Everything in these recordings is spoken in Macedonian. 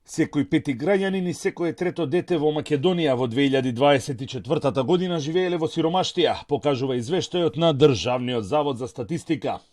Секој пети граѓанин и секое трето дете во Македонија во 2024 година живееле во сиромаштија, покажува извештајот на Државниот завод за статистика.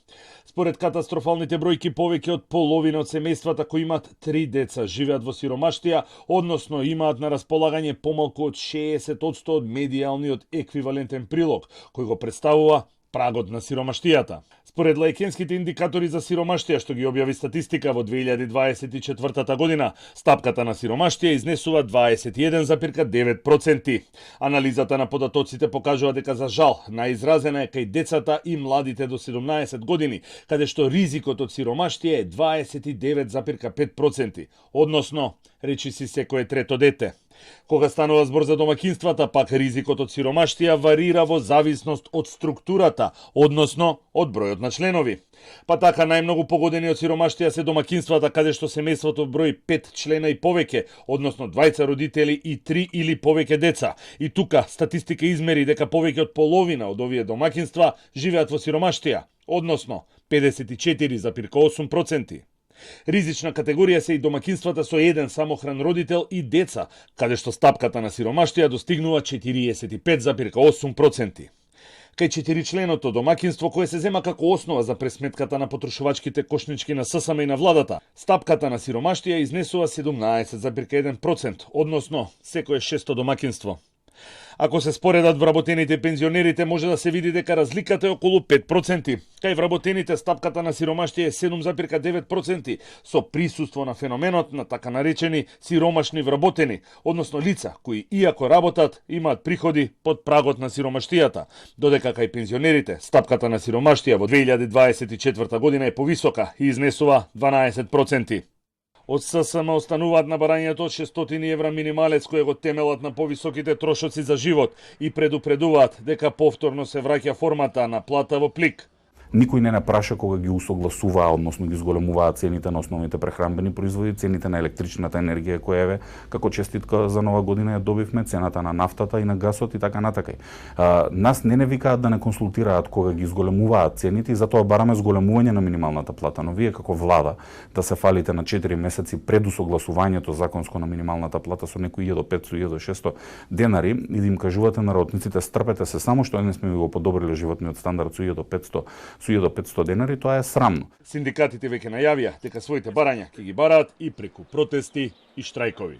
Според катастрофалните бројки, повеќе од половина од семејствата кои имаат 3 деца живеат во сиромаштија, односно имаат на располагање помалку од 60% од медијалниот еквивалентен прилог, кој го представува прагот на сиромаштијата. Според лајкенските индикатори за сиромаштија што ги објави статистика во 2024 година, стапката на сиромаштија изнесува 21,9%. Анализата на податоците покажува дека за жал најизразена е кај децата и младите до 17 години, каде што ризикот од сиромаштија е 29,5%, односно речиси секое трето дете. Кога станува збор за домакинствата, пак ризикот од сиромаштија варира во зависност од структурата, односно од бројот на членови. Па така најмногу погодени од сиромаштија се домакинствата каде што семејството брои 5 члена и повеќе, односно 2 родители и 3 или повеќе деца. И тука статистика измери дека повеќе од половина од овие домакинства живеат во сиромаштија, односно 54,8%. Ризична категорија се и домакинствата со еден самохран родител и деца, каде што стапката на сиромаштија достигнува 45,8%. Кај 4-членото домакинство кое се зема како основа за пресметката на потрошувачките кошнички на ССМ и на владата, стапката на сиромаштија изнесува 17,1%, односно секое 6-то домакинство. Ако се споредат вработените и пензионерите, може да се види дека разликата е околу 5%. Кај вработените стапката на сиромаштија е 7,9%, со присуство на феноменот на така наречени сиромашни вработени, односно лица кои иако работат, имаат приходи под прагот на сиромаштијата, додека кај пензионерите стапката на сиромаштија во 2024 година е повисока и изнесува 12%. Од ССМ остануваат на барањето од 600 евра минималец кој го темелат на повисоките трошоци за живот и предупредуваат дека повторно се враќа формата на плата во плик. Никој не напраша кога ги усогласуваа, односно ги зголемуваат цените на основните прехранбени производи, цените на електричната енергија која еве како честитка за нова година ја добивме, цената на нафтата и на гасот и така натака. Нас не викаат да не консултираат кога ги зголемуваат цените и затоа бараме зголемување на минималната плата, но вие како влада да се фалите на 4 месеци пред усогласувањето законско на минималната плата со некои 1500-1600 денари и да им кажувате на работниците стрпете се само што не сме ви го подобриле животниот стандард со 1500 денари, тоа е срамно. Синдикатите веќе најавија дека своите барања ќе ги бараат и преку протести и штрајкови.